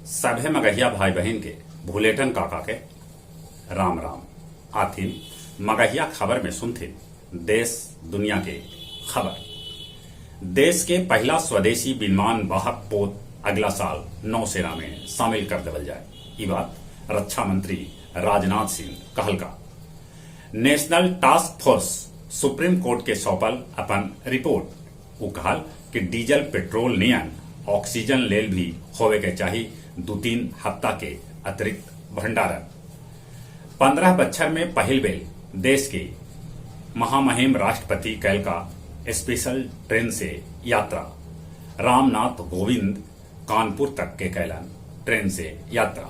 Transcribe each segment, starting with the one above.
सभे मगहिया भाई बहिन के भुलेटन काका के राम राम। आथिन मगहिया खबर में सुनथिन देश दुनिया के खबर। देश के पहिला स्वदेशी विमान वाहक पोत अगला साल नौसेना में शामिल कर देवल जाए, ई बात रक्षा मंत्री Rajnath Singh कहलका। National task force supreme court के सौंपल अपन रिपोर्ट। उ कहल कि डीजल पेट्रोल नियन ऑक्सीजन लेल भी होवे के चाही 2-3 हफ्ता के अतिरिक्त भंडारण। 15 बच्छर में पहिल बेल देश के महामहिम राष्ट्रपति कैलका स्पेशल ट्रेन से यात्रा। रामनाथ कोविंद कानपुर तक के कैलन ट्रेन से यात्रा।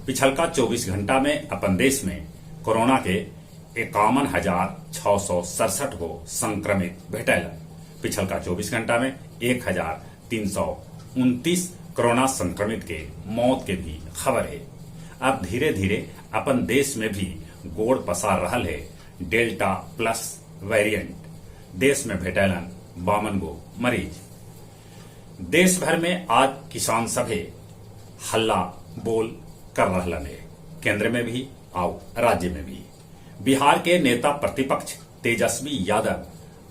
पिछलका 24 घंटा में अपन देश में कोरोना के 51,667 गो संक्रमित भेटैलन। पिछलका 24 घंटा में 1,329 कोरोना संक्रमित के मौत के भी खबर है। अब धीरे धीरे अपन देश में भी गोड़ पसार रहल है डेल्टा प्लस वेरिएंट। देश में भेटैलन 52 गो मरीज। देश भर में आज किसान सभे हल्ला बोल कर रहलन है, केंद्र में भी आउ राज्य में भी। बिहार के नेता प्रतिपक्ष तेजस्वी यादव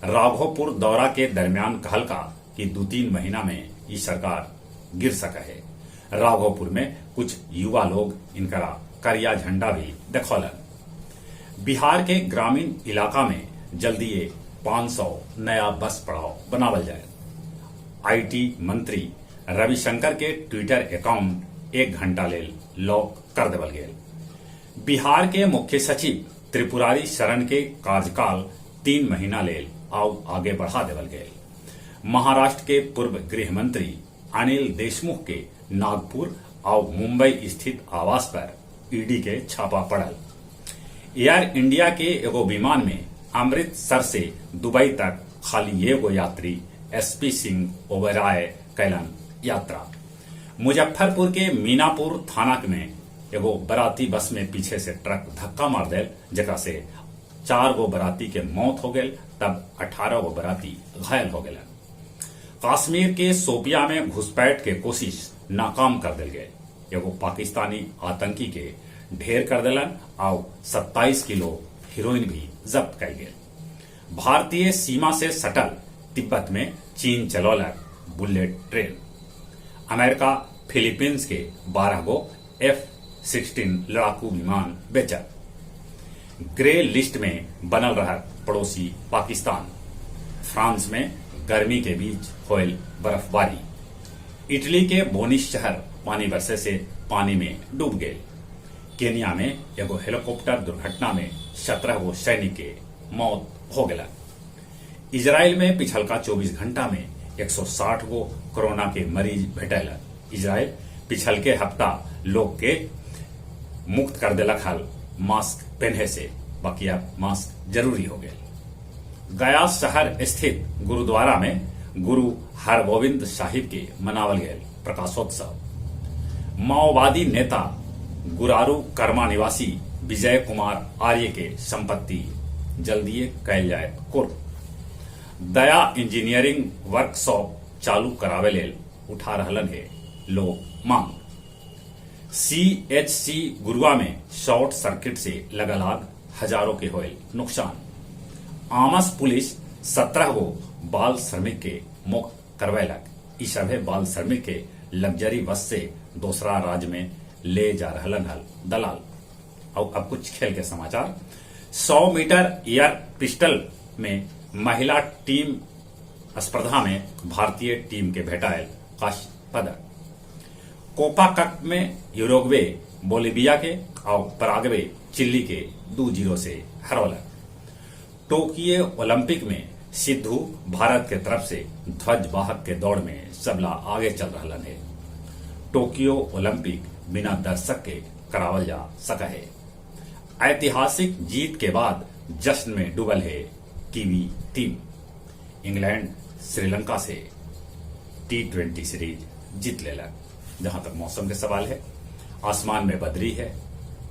राघोपुर दौरा के दरमियान कहलका कि 2-3 महीना में ई सरकार गिर सके है। राघोपुर में कुछ युवा लोग इनकरा करिया झंडा भी देखौलन। बिहार के ग्रामीण इलाका में जल्दीए 500 नया बस पड़ाव बनावल जाए। IT मंत्री रविशंकर के ट्विटर अकाउंट 1 घंटा लेल लॉक कर देवल गेल। बिहार के मुख्य सचिव त्रिपुरारी शरण के कार्यकाल 3 महीना लेल आउ आगे बढ़ा देवल गेल। महाराष्ट्र के पूर्व गृह मंत्री अनिल देशमुख के नागपुर आउ मुंबई स्थित आवास पर ईडी के छापा पड़ल। एयर इंडिया के एगो विमान में अमृतसर से दुबई तक खाली एगो यात्री एसपी सिंह ओबेरॉय कैलन यात्रा। मुजफ्फरपुर के मीनापुर थाना में एगो बराती बस में पीछे से ट्रक धक्का मार देल, जेकरा से 4 गो बराती के मौत हो गेल, तब 18 गो बराती घायल हो गेलन। कश्मीर के सोपिया में घुसपैठ के कोशिश नाकाम कर दिल गए। एगो पाकिस्तानी आतंकी के ढेर कर दिलन आउ 27 किलो हीरोइन भी जब्त कइल गेल। भारतीय सीमा से सटल तिब्बत में चीन चलौलक बुलेट ट्रेन। अमेरिका फिलीपींस के 12 गो F-16 लड़ाकू विमान बेचल। ग्रे लिस्ट में बनल रहा पड़ोसी पाकिस्तान। फ्रांस में गर्मी के बीच होयल बर्फबारी। इटली के बोनिस शहर पानी बरसे से पानी में डूब गए। केनिया में एगो हेलीकॉप्टर दुर्घटना में 17 गो सैनिक के मौत हो गया। इजराइल में पिछलका 24 घंटा में 160 गो कोरोना के मरीज भेटैल। इजराइल पिछल के हफ्ता लोग के मुक्त कर देलक हल मास्क पहने से, बाकी अब मास्क जरूरी हो गए। गया शहर स्थित गुरुद्वारा में गुरु हरगोविंद साहिब के मनावल गए प्रकाशोत्सव। माओवादी नेता गुरारू कर्मा निवासी विजय कुमार आर्य के संपत्ति जल्दीए कैल जाए कुर्क। दया इंजीनियरिंग वर्कशॉप चालू करावे लेल उठा रहलन है लोग मांग। CHC गुरुआ में शॉर्ट सर्किट से लगल आग, हजारों के होयल नुकसान। आमस पुलिस 17 गो बाल श्रमिक के मुक्त करवैलक। ई सभे बाल श्रमिक के लग्जरी बस से दूसरा राज्य में ले जा रहलन हल दलाल। और अब कुछ खेल के समाचार। 100 मीटर एयर पिस्टल में महिला टीम स्पर्धा में भारतीय टीम के भेटायल कांस्य पदक। कोपा कप में यूरुग्वे बोलिविया के और पराग्वे चिली के 2-0 से हरौलक। टोक्यो ओलंपिक में सिद्धू भारत के तरफ से ध्वज वाहक के दौड़ में सबला आगे चल रहा है। टोक्यो ओलंपिक बिना दर्शक के करावल जा सका है। ऐतिहासिक जीत के बाद जश्न में डूबल है कीवी टीम। इंग्लैंड श्रीलंका से T20 series जीत लेलक। जहां तक मौसम के सवाल है, आसमान में बदरी है,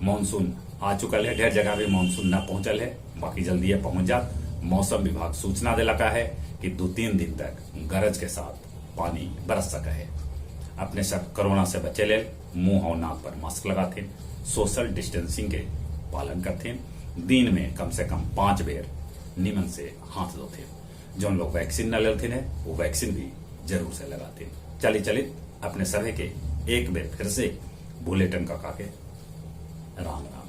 मानसून आ चुकल है, ढेर जगह भी मानसून न पहुंचल है, बाकी जल्दी पहुंच जात। मौसम विभाग सूचना दिलका है कि 2-3 दिन तक गरज के साथ पानी बरस सका है। अपने सब कोरोना से बचे लेल मुंह और नाक पर मास्क लगाथिन, सोशल डिस्टेंसिंग के पालन करथिन, दिन में कम से कम 5 बेर निमन से हाथ धोथिन। जो लोग वैक्सीन न लेलथिन है वो वैक्सीन भी जरूर से लगाथिन। चली चलित अपने सभी के एक बेर फिर से बुलेटिन काका के राम राम।